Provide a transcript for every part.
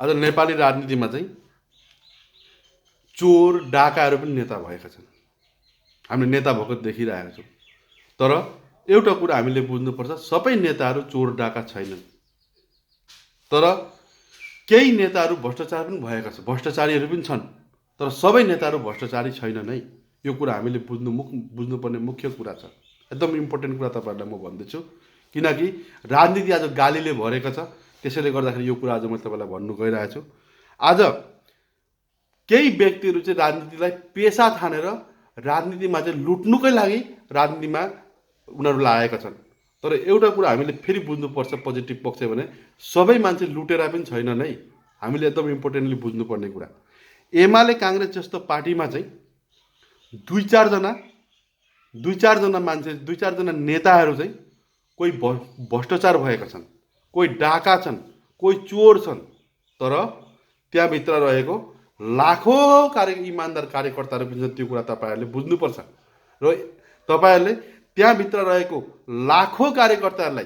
आज नेपाली राजनीतिमा चाहिँ चोर डाकाहरू पनि नेता भएका छन्। हामीले नेता भएको देखिरहेका छौँ। तर एउटा कुरा हामीले बुझ्नुपर्छ, सबै नेताहरू चोर डाका छैनन्। तर केही नेताहरू भ्रष्टाचार पनि भएका छन्, भ्रष्टाचारीहरू पनि छन्। तर सबै नेताहरू भ्रष्टाचारी छैनन् है। यो कुरा हामीले बुझ्नुपर्ने मुख्य कुरा छ। एकदम इम्पोर्टेन्ट कुरा तपाईँहरूलाई म भन्दैछु, किनकि राजनीति आज गालीले भरेको छ। त्यसैले गर्दाखेरि यो कुरा आज म तपाईँलाई भन्नु गइरहेको छु। आज केही व्यक्तिहरू चाहिँ राजनीतिलाई पेसा ठानेर राजनीतिमा चाहिँ लुट्नुकै लागि राजनीतिमा उनीहरू लागेका छन्। तर एउटा कुरा हामीले फेरि बुझ्नुपर्छ पोजिटिभ पक्ष भने सबै मान्छे लुटेर पनि छैनन् है। हामीले एकदम इम्पोर्टेन्टली बुझ्नुपर्ने कुरा, एमाले काङ्ग्रेस जस्तो पार्टीमा चाहिँ दुई चारजना मान्छे, दुई चारजना नेताहरू चाहिँ कोही भ्रष्टाचार भएका छन्, कोही डाका छन्, कोही चोर छन्। तर त्यहाँभित्र रहेको लाखौँ इमान्दार कार्यकर्ताहरू पनि छन्। त्यो कुरा तपाईँहरूले बुझ्नुपर्छ। र तपाईँहरूले त्यहाँभित्र रहेको लाखौँ कार्यकर्ताहरूलाई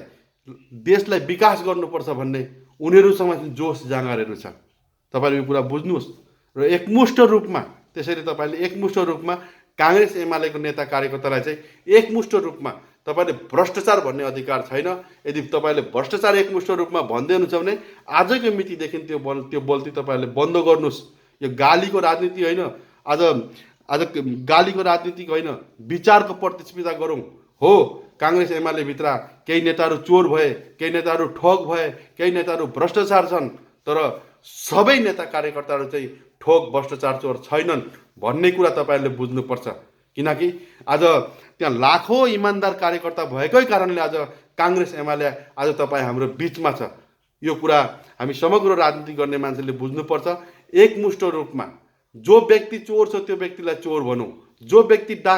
देशलाई विकास गर्नुपर्छ भन्ने उनीहरूसँग जोस जाँगरहरू छ। तपाईँले यो कुरा बुझ्नुहोस्। र एकमुष्ट रूपमा, त्यसैले तपाईँले एकमुष्ट रूपमा काङ्ग्रेस एमालेको नेता कार्यकर्तालाई चाहिँ एकमुष्ट रूपमा तपाईँले भ्रष्टाचार भन्ने अधिकार छैन। यदि तपाईँले भ्रष्टाचार एकमुष्ट रूपमा भन्दै हुनुहुन्छ भने आजकै मितिदेखि त्यो बोल्ती तपाईँहरूले बन्द गर्नुहोस्। यो गालीको राजनीति होइन। आज गालीको राजनीति होइन, विचारको प्रतिस्पर्धा गरौँ। हो, काङ्ग्रेस एमाले भित्र केही नेताहरू चोर भए, केही नेताहरू ठग भए, केही नेताहरू भ्रष्टाचार छन्। तर सबै नेता कार्यकर्ताहरू चाहिँ ठग भ्रष्टाचार चोर छैनन् भन्ने कुरा तपाईँहरूले बुझ्नुपर्छ। किनकि आज त्यहाँ लाखौँ इमान्दार कार्यकर्ता भएकै कारणले आज काङ्ग्रेस एमाले आज तपाईँ हाम्रो बिचमा छ। यो कुरा हामी समग्र राजनीति गर्ने मान्छेले बुझ्नुपर्छ। एकमुष्ट रूपमा जो व्यक्ति चोर छ त्यो व्यक्तिलाई चोर भनौँ, जो व्यक्ति डाका